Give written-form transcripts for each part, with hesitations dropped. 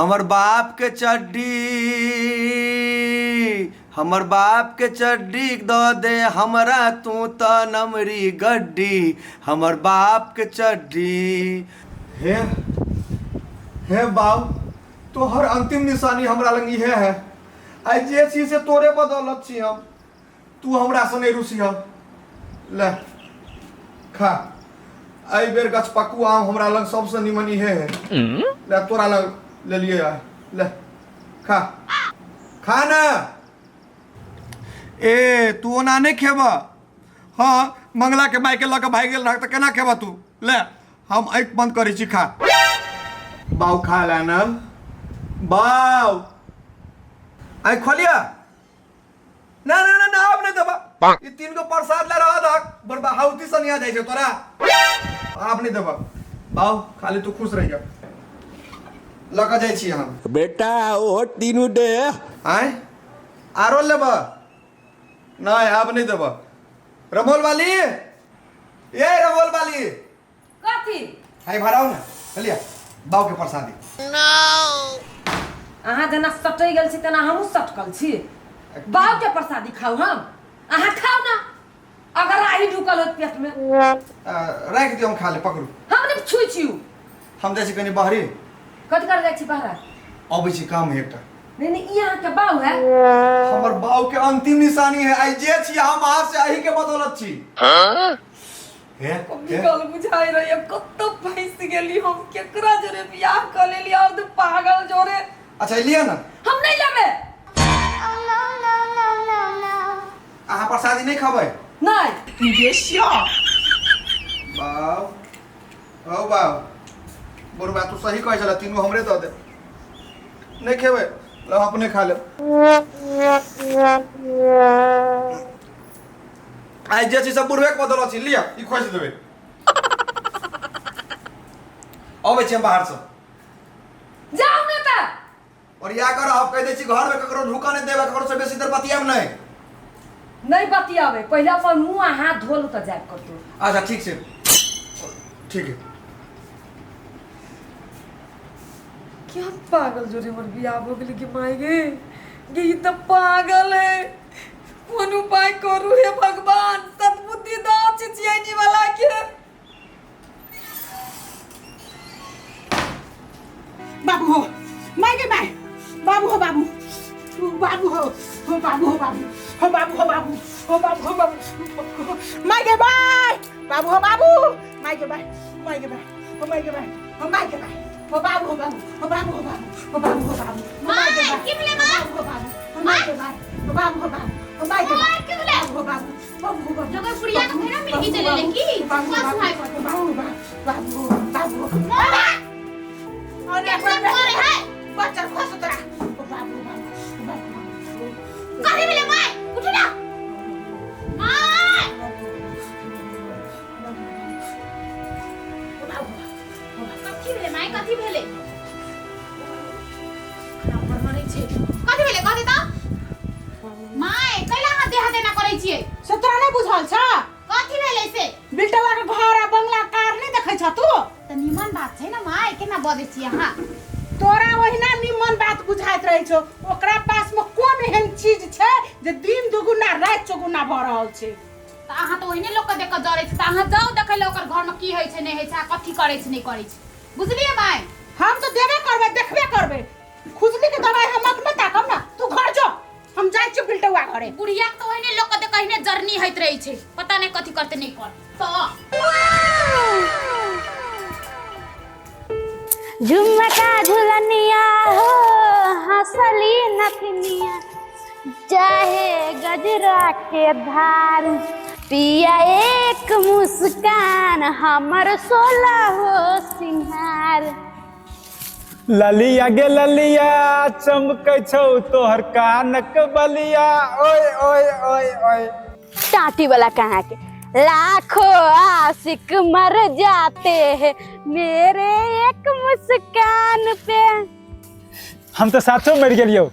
हमर बाप के चड्डी, हमर बाप के चड्डी दऽ दे हमरा तू तऽ नमरी गड्डी, हमर बाप के चड्डी। हे हे बाउ, तोहर अंतिम निशानी हमरा लग इहे है। आइ जे छी से तोरे बदौलत छी हम। तू हमरा से नहीं रुसिह। ले खा, एहि बेर गछपक्कू आम हमरा लग सबसे निमन इहे है। ले तोरा लग लेलिए आइ, ले खा खा ना। ए तू ओना नहीं खेब? हाँ, मंगला के माय के लऽ के भागि गेल रह तऽ केना खेब तू? ले हम आँखि बंद करै छी, खा बाउ, खा ले ना बाउ, आँखि खोलिया ना ना ना ना, आब नहीं देबा। ई तीन गो प्रसाद ले रहा दहक, बड़ बहाउती सनिया जाइ छै तोरा, आब नहीं देबा बाउ, खाली तू खुश रहिया। लऽ कऽ जाइ छी हम। बेटा ओ तीनू दे। आँय, आरो लेबा? नहीं आब नहीं देबा। रमोल वाली, ए रमोल वाली। कथी? हाय भराओ ना, चलिए बाऊ के प्रसादी। अहाँ जेना सटै गेल छी तेना हमहूँ सटकल छी। बाबू के प्रसादी खाउ हम, अहाँ खाउ ना। अगर आही ढुकल होत पेट में। राखि दियौ, हम खा ले, पकड़ू। हम नहीं छुई छी। हम जाइ छी कनि बहरी। कथी कर जाइ छी बहरा? अबै छी, काम है एकटा। नहीं नहीं, ई अहाँ के बाऊ है? हमर बाऊ के अंतिम निशानी है। आइ जे छी हम अहाँ से अही के बदौलत छी। हे निकल बुझाइ रही कतौ फंसि गेली हम, केकरा जोरे बियाह कऽ लेली और तू पागल जोरे। अच्छा लिअ ना। हम नहीं लेबे। अहाँ प्रसादी नहीं खबै? नहीं। बाऊ, हौ बाऊ, बुढ़बा तू सही कहै छला, तीनू हमरे दऽ दे। नहीं खेबै? ल अपने खा लेब। आइ जे छै सब बुढ़बे के बदौलत छै। लिअ ई खोसि देबै, अबै छी हम बाहरसँ। जाउ ने तऽ। और या कर हम कहि दै छी, घरमे ककरो ढुकऽ नहि देबै, ककरो से बेसी देर बतियाब नहि। नहीं बतियाबे, पहिले अपन मुंह आ हाथ धो लू तऽ जायब करतौ। अच्छा ठीक छै, ठीक है। क्या पागल जोरे हमर बियाह भऽ गेलै कि माय गे, गे ई तऽ पागल है। कोन उपाय करू हे भगवान, सद्बुद्धि दऽ चिचियनी वाला के। बाबू हो my गे my, बाबू हो बाबू, बाबू हो हो बाबू हो बाबू हो बाबू हो बाबू हो बाबू हो बाबू my गे my, बाबू हो बाबू my गे my, my गे my हो my गे my हो my गे my हो बाबू हो बाबू हो बाबू हो बाबू हो बाबू हो बाबू हो my गे my, my, की भेलै माँ? बाबू हो बाबू हो my गे my हो बाबू हो बाबू हो my गे my, माँ, की भेलै? बाबू हो बाबू बाबू हो बाबू जगह पुड़िया के फेरा मिल के चले ले की बाबू कस बाबू भाई पर बाबू बाबू बाबू माँ अरे केतना करे है? बच्चा खस तोरा ओ बाबू बाबू बाबू। कथी भेलै माय? उठू ना माय। कथी भेलै माय? कथी भेलै? खराब पर मरै छै। कथी भेलै कथी त माय? कैला अहाँ देह देना करै छियै? से तोरा नहि बुझल छ? कथी भेलै से? बिल्टवा के घर आ बंगला कार नहि देखै छ तू? त निमन बात छै ने माय, केना बजै छियै अहाँ? तोरा ओहिना निमन बात बुझाइत रहै छौ। ओकरा पास में कोन एहन चीज छै जे दिन दुगुना राति चौगुना भऽ रहल छै? त अहाँ त ओहिने लोक के देख के जरै छै। त अहाँ जाउ देखै लए ओकर घर में की होइ छै नहि होइ छै आ कथी करै छै नहि करै छै, बुझलियै माय? हम तऽ देबे करबै, देखबे करबै। खुजली के दवाई हम अपने ताकब ना। तू घर जो, हम जाइ छियौ बिल्टौआ घरे। बुढ़िया के तऽ ओहिने लोक के देख के जरनी होइत रहै छै, पता नहि कथी करतै नहि कर तऽ। झुमका झुलनिया हो हंसली नथनिया, चाहे गजरा के धार, पिया एक मुस्कान हमर सोलह हो सिंहार। ललिया गे ललिया चमकै छौ तोहर कानक बलिया, ओए ओए ओए ओए। टाटी वाला कहाँ के लाखों आशिक मर जाते हैं मेरे एक मुस्कान पे। हम तो साथों मर गेलियो,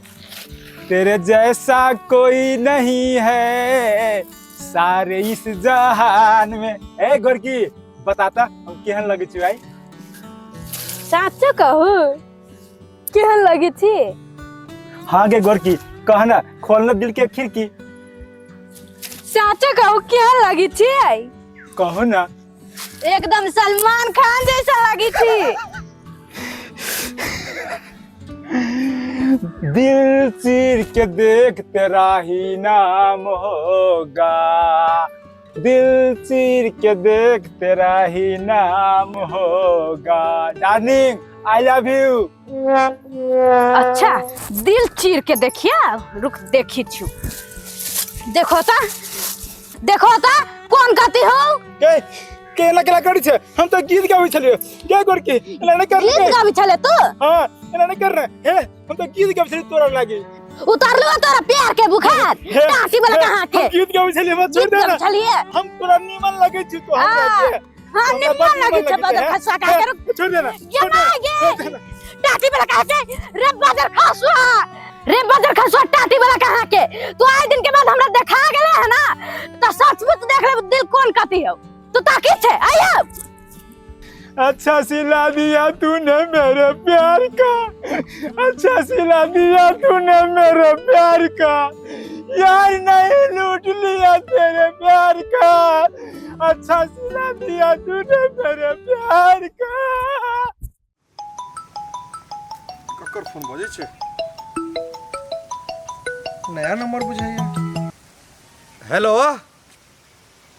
तेरे जैसा कोई नहीं है सारे इस जहान में। ए गोरकी बताता हम केहन लगे छी भाई? साचो कहू केहन लगी छी? हाँ गे गोरकी, कहना खोलना दिल के खिड़की। साचो कहू, केहन लगी छी? कहू ना। एकदम सलमान खान जैसा लगी छी। दिल चीर के देख तेरा ही नाम होगा, दिल चीर के देख तेरा ही नाम होगा। Darling I love you. अच्छा दिल चीर के देखिया, रुक देखी छु। देखो ता, देखो ता कौन कहती हो? के केला केला करी छे? हम तो गीत गाबै छलियो। के गोरकी, एना नहीं कर। गीत गाबी छले तू? हां, एना नहीं कर रहे हे, हम तो गीत गाबै छलियो तोरा लागी। उतारलू तोरा प्यार के बुखार टाटी वाला कहाँ के? हम गीत गाबै छलियो, मत छोड़ गीत दे गाबै ना। छलिए? हम तोरा नीमन लगै छी तो हमरा के। हाँ, हमरा निमन बड़ लगै निमन छै, लगै बादर छै, खसुआ कहाँ हे, के? छोड़ दे ना, ये छोड़ दे, मागे। छोड़ दे ना। टाटी वाला कहाँ के? रे बादर खसुआ, रे बादर खसुआ टाटी वाला कहाँ के? तू आए दिन के बाद हमरा देखा गेले है ना, तो सचमुच देख ले दिल कोन कथी हो। तू ताकी छे आयो। अच्छा सिला दिया तूने मेरे प्यार का, अच्छा सिला दिया तूने मेरे प्यार का, यार नहीं लूट लिया तेरे प्यार का, अच्छा सिला दिया तूने मेरे प्यार का। ककर फोन बजै छै? नया नंबर बुझाइया। हेलो,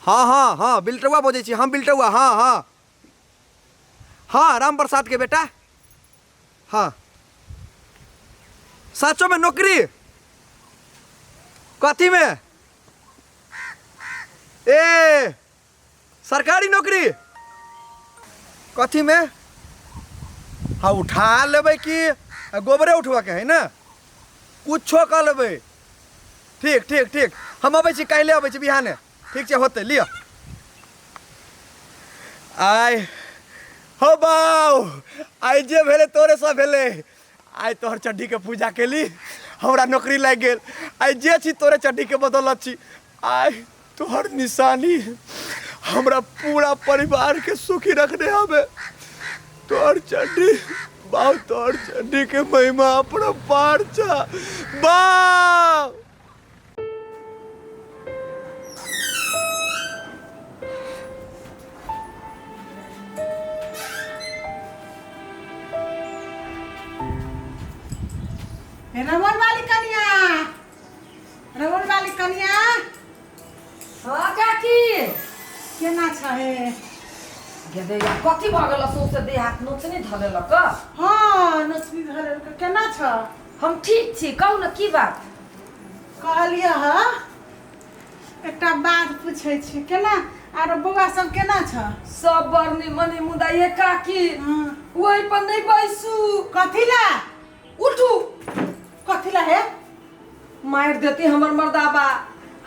हाँ हाँ हाँ, बिल्टुआ बजै छी हम, बिल्टुआ। हाँ हाँ हाँ, राम प्रसाद के बेटा। हाँ, साचो में नौकरी कथी में? ए सरकारी नौकरी कथी में? हाँ उठा लेबै कि गोबरे उठबऽ के है ना, कुछो कऽ लेबै। ठीक ठीक ठीक, हम अबै छी, काल्हि अबै छी बिहाने। ठीक छै, होतै, लिअ। आइ हो बाउ, आइ जे भेलै तोरे सब भेलै। आइ तोहर चड्ढीके पूजा केली, हमरा नौकरी लागि गेल। आइ जे छी तोरे चड्ढीके बदौलत छी। आइ तोहर निशानी हमरा पूरा परिवारके सुखी रखने हवे। तोहर चड्ढी बाउ, तोहर चड्ढी के महिमा अपरम्पार छ बाउ। रमन वाली कनिया, रमन वाली कनिया। हाँ काकी, केना छ हे? गे दैया, कथी भऽ गेल? सौंसे देह हाथ नोचनी धऽ लेलक। हाँ, नोचनी धऽ लेलक। केना छ? हम ठीक छी, कहू ने की बात? कहलियै ह, एकटा बात पूछै छी। केना आरो बौआ सब केना छ? सब बड़ निमन है, मुदा ये काकी, ओहि पर नहि बैसू। कथी ला? उठू। कथी ला हे? मारि देती हमर मर्दाबा।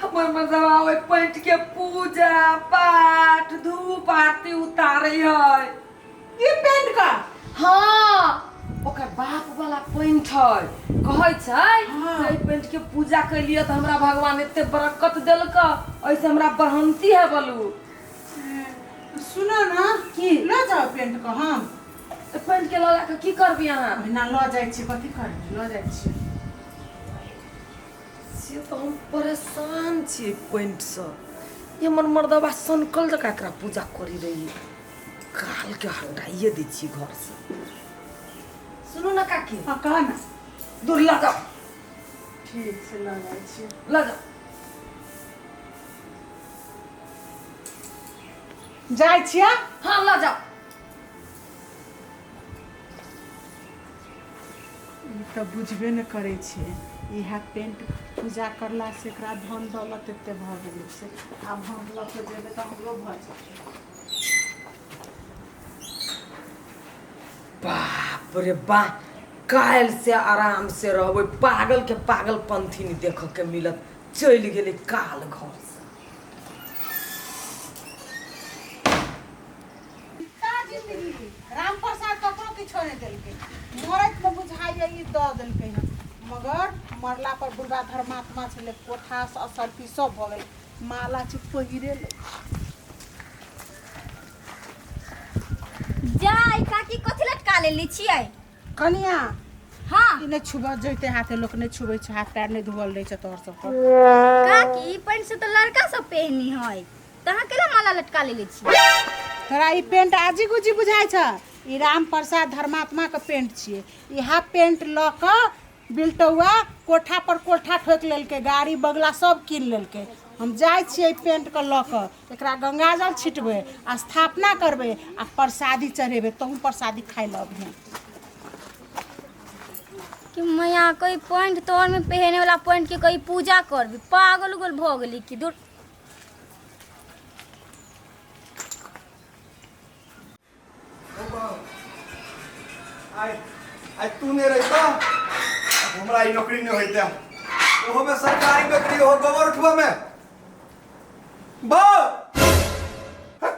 हमर मर्दाबा ओहि पैंट के पूजा पाठ धूप आरती उतारे है। ई पेंट का? हाँ, ओकर बाप वाला पैंट है। कहै छै हाँ। एहि पैंट के पूजा कैलियै तऽ हमरा भगवान एते बरकत देलक, ऐसे हमरा बढ़ंती है बोलू। सुनो ना। की? लऽ जाओ पेंट को हम। तऽ पैंट के लऽ जाकऽ की करबी अहाँ? ओहिना लऽ जाइ छी, कथी करबी, लऽ जाइ छी। से तऽ हम परेशान छी पैंटसँ। ये हमर मर्दबा सनकल जकाँ एकरा पूजा करी रही। काल के हटाइए दै छी घरसँ। सुनू ने काकी। हाँ, कह ना। दूर लऽ जाउ। ठीक छै, लऽ जाइ छी। लऽ जाउ। जाइ छियै। हाँ, लऽ जाउ। ई तऽ बुझबे नहि करै छै। इएह पेंट पूजा करलासँ एकरा धन दौलत एते भऽ गेलै छै। आब हम लऽ कऽ जेबै तऽ हमरो भऽ जेतै। बाप रे बा, काल्हि से आराम से रहबै। पागल के पागलपंथी नहि देखऽ के मिलत। चलि गेलै काल घर से। का जिंदगी, राम प्रसाद ककरो किछो नहि देलकै। मरैत मे बुझाइए ई दऽ देलकै हन, मगर मरला पर बुढ़बा धर्मात्मा छलै, कोठा असरफी सब भऽ गेलै, माला छै पहिरे लै। जाय काकी, कथी लटका लेली छियै? कनिया। हाँ। ई नहि छुबऽ जैते हाथे लोक नहि छुबै छै हाथ पैर नहि धोअल रहै छै तोहर सबके काकी ई पैंट से तऽ लड़का सब पहनी है तऽ अहाँ केना माला लटका लेले छी तोरा ई पेंट आजी गुजी बुझाइ छ ई राम प्रसाद धर्मात्माके पेंट छियै ई हाफ पेंट लऽ कऽ बिलटौआ कोठा पर कोठा ठोकि लेलकै गाड़ी बगला सब कीन लेलकै हम जाइ छियै एहि पेंटके लऽ कऽ एकरा गंगाजल छिटबै स्थापना करबै आ प्रसादी चढ़ेबै तहूँ प्रसादी खाइ लए अबिहें कि मैया कोई पैंट तोहर में पहने वाला पैंट के कोई पूजा करबी पागल उगल भऽ गेली कि दूर आइ आइ तू नहि रहिता हमरा ई नौकरी नहि होइता ओहो में सरकारी नौकरी ओहो गोबर उठबा में बाप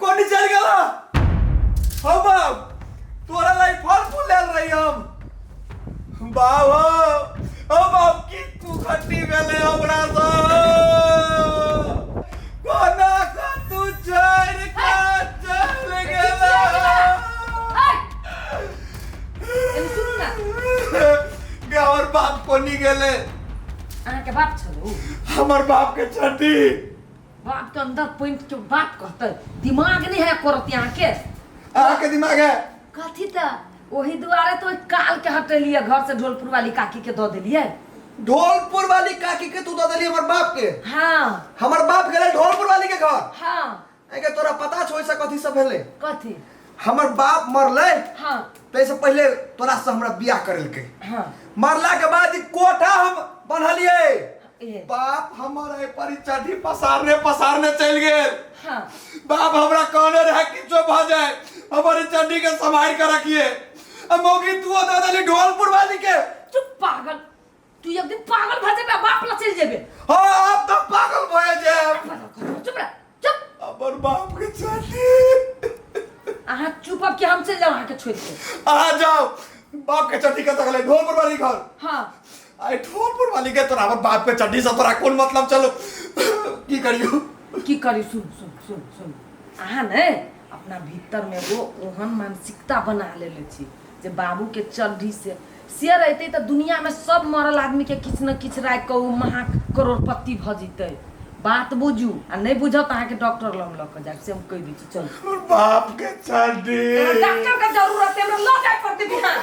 कोनी चल गेला हो बाप तोरा लाई फल फूल लेल रही हम बाप हो ओ बाप की तू खट्टी भेले हमरा से कोना का तू छोड़ के चल गेला सुनू ना गे हमर बाप कोनी गेले अहाँके बाप छलू हमर बाप के चड्डी बाप के अंदर पैंट के बाप कहते दिमाग नहीं है करत अहाँके अहाँके दिमाग है कथी तऽ ओही दुआरे तो ओहि काल के हटेलिए घर से ढोलपुर वाली काकी के दऽ देलिए ढोलपुर वाली काकी के तू दऽ देली हमर बाप के हाँ हमर बाप गेलै ढोलपुर वाली के घर हाँ एके तोरा पता छौ ओहिसँ कथी सब भेलै कथी हमर बाप मरलै हाँ ताहिसँ पहिले तोरा से हमरा बियाह करेलकै हाँ मरला के बाद ई कोठा हम बन्हलियै ए। बाप हमर एहि पर ई चड्ढी पसारने पसारने चलि गेल हाँ बाप हमरा कहने रहे किछो भऽ जाए हमर ई चड्ढी के सम्हारि के रखिए आ मौगी तू दऽ देली ढोलपुर वाली के चुप पागल तू एक दिन पागल भऽ जेबे बाप लग चलि जेबे हाँ आब तऽ पागल भऽ जायब चुप रह चुप हमर बाप के चड्ढी अहाँ चुप अब कि हम चलि जाउ अहाँके छोड़ि के अहाँ जाओ बाप के चड्ढी कतऽ गेलै ढोलपुर वाली घर हाँ आई ढोलपुर वाली के तोरा हमर बाप के चड्ढी से तोरा कोन मतलब चलो की करियो की करी सुन सुन सुन सुन अहाँ ने अपना भीतरमे एगो ओहन मानसिकता बना लेले छी जे बाबूके चड्ढी से से रहितै तऽ दुनियामे सब मरल आदमीके किछु ने किछु राखि कऽ ओ महा करोड़पति भऽ जेतै बात बुझू आ नहि बुझब तऽ अहाँके डॉक्टर लग लऽ कऽ जायब से हम कहि दै छी चलू हमर बाप के चड्ढी डॉक्टर के जरूरत है हमरा लऽ जाय पड़तै बिहान